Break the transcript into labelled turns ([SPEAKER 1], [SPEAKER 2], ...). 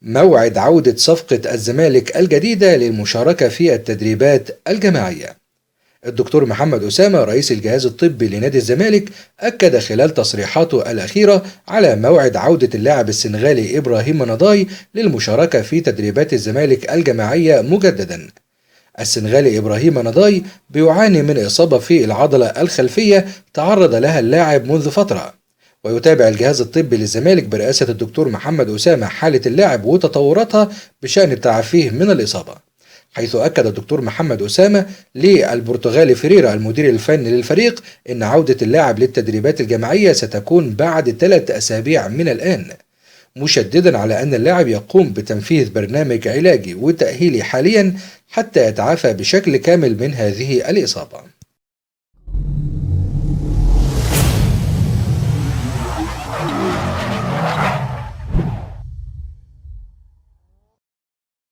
[SPEAKER 1] موعد عودة صفقة الزمالك الجديدة للمشاركة في التدريبات الجماعية. الدكتور محمد أسامة رئيس الجهاز الطبي لنادي الزمالك أكد خلال تصريحاته الأخيرة على موعد عودة اللاعب السنغالي إبراهيم نضاي للمشاركة في تدريبات الزمالك الجماعية مجددا. السنغالي إبراهيم نضاي بيعاني من إصابة في العضلة الخلفية تعرض لها اللاعب منذ فترة، ويتابع الجهاز الطبي للزمالك برئاسة الدكتور محمد أسامة حالة اللاعب وتطوراتها بشأن تعافيه من الإصابة، حيث أكد الدكتور محمد أسامة للبرتغالي فيريرا المدير الفني للفريق أن عودة اللاعب للتدريبات الجماعية ستكون بعد 3 أسابيع من الآن، مشددا على أن اللاعب يقوم بتنفيذ برنامج علاجي وتأهيلي حاليا حتى يتعافى بشكل كامل من هذه الإصابة.